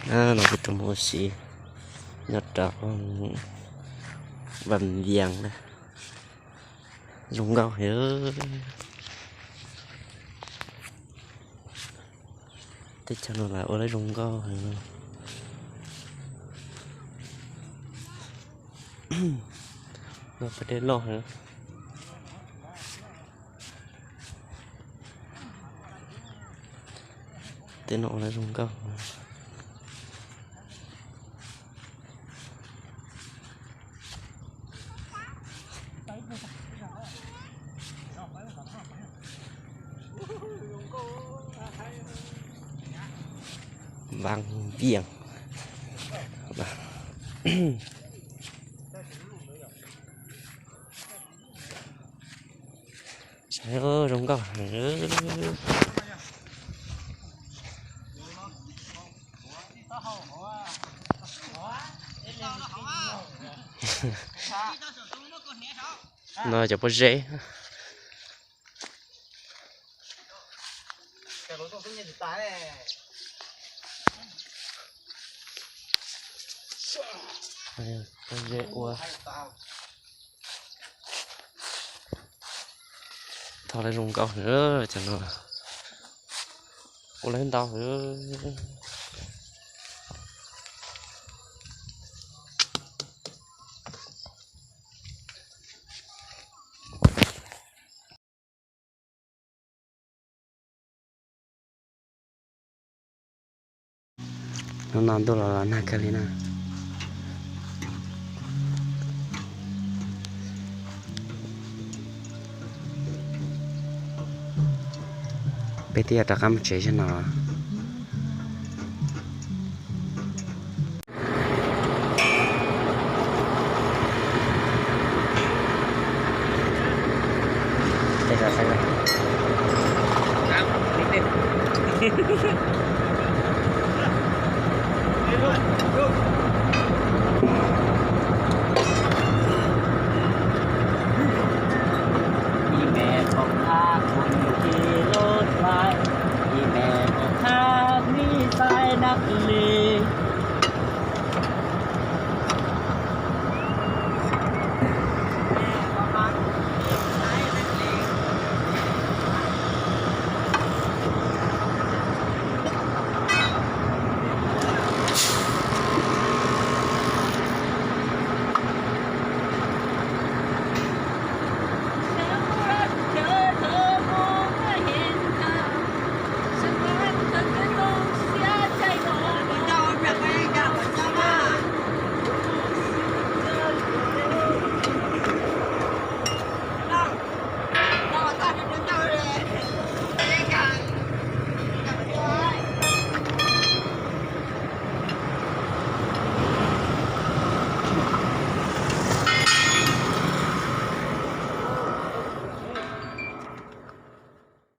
No kuv tau mus ua si nyob rau Vaj Vias na. Zoo nkauj heev. Teb chaws no lawv ua lawv zoo nkauj heev. Pas dej loj heev. Tej no ua lawv zoo nkauj. Vaj Vias. Saib zoo nkauj. No cov pob zeb. Pob zeb ua tho lawv zoo nkauj heev cov no. Ua lawv ntau heev. Hnub no ntuj los los nag kawg li na. Peb twb yuav rov qab mus tsev zog no.